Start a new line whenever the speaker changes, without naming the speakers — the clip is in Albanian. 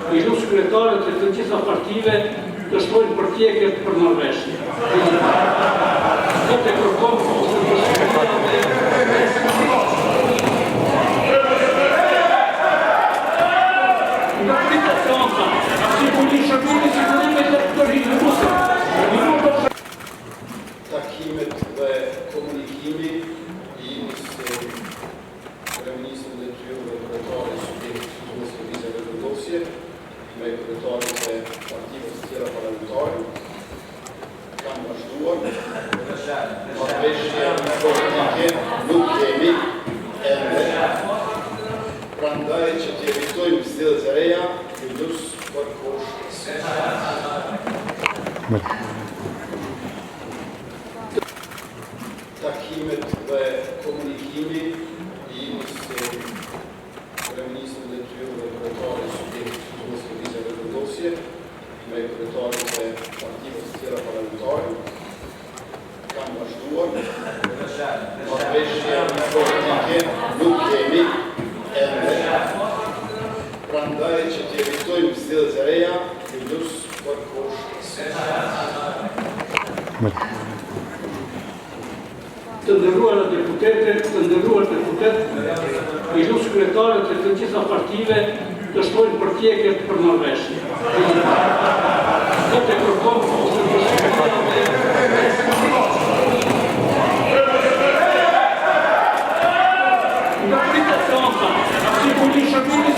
I lus kryetarët e të gjitha partive të shtojnë përpjekjet për marrëveshje. Këtë e kërkon OSBE-ja dhe Ndërpritet seanca, siguri shërbimi sigurimit të tërhiqet. Minuta
Takimet dhe komunikimi i imi si kryeministër në detyrë dhe kryetari i subjektit fitues Lëvizja Vetëvendosje me kryetarët e partive të tjera parlamentare kanë vazhduar. Marrëveshje politike nuk kemi ende. Prandaj që të evitojmë zgjedhjet e reja, ju lus për kohë shtesë. Takimet dhe komunikimi i imi si kryeministër në detyrë dhe kryetari i subjektit fitues Lëvizja Vetëvendosje me kryetarët e partive të tjera parlamentare kanë vazhduar. Marrëveshje politike nuk kemi ende. Prandaj që të evitojmë zgjedhjet e reja, ju lus për kohë shtesë.
Të nderuara deputete, të nderuar deputetë, i lus kryetarët e të gjitha partive të shtojnë përpjekjet për marrëveshje. Këtë e kërkon OSBE-ja dhe Ndërpritet seanca, siguri shërbimi.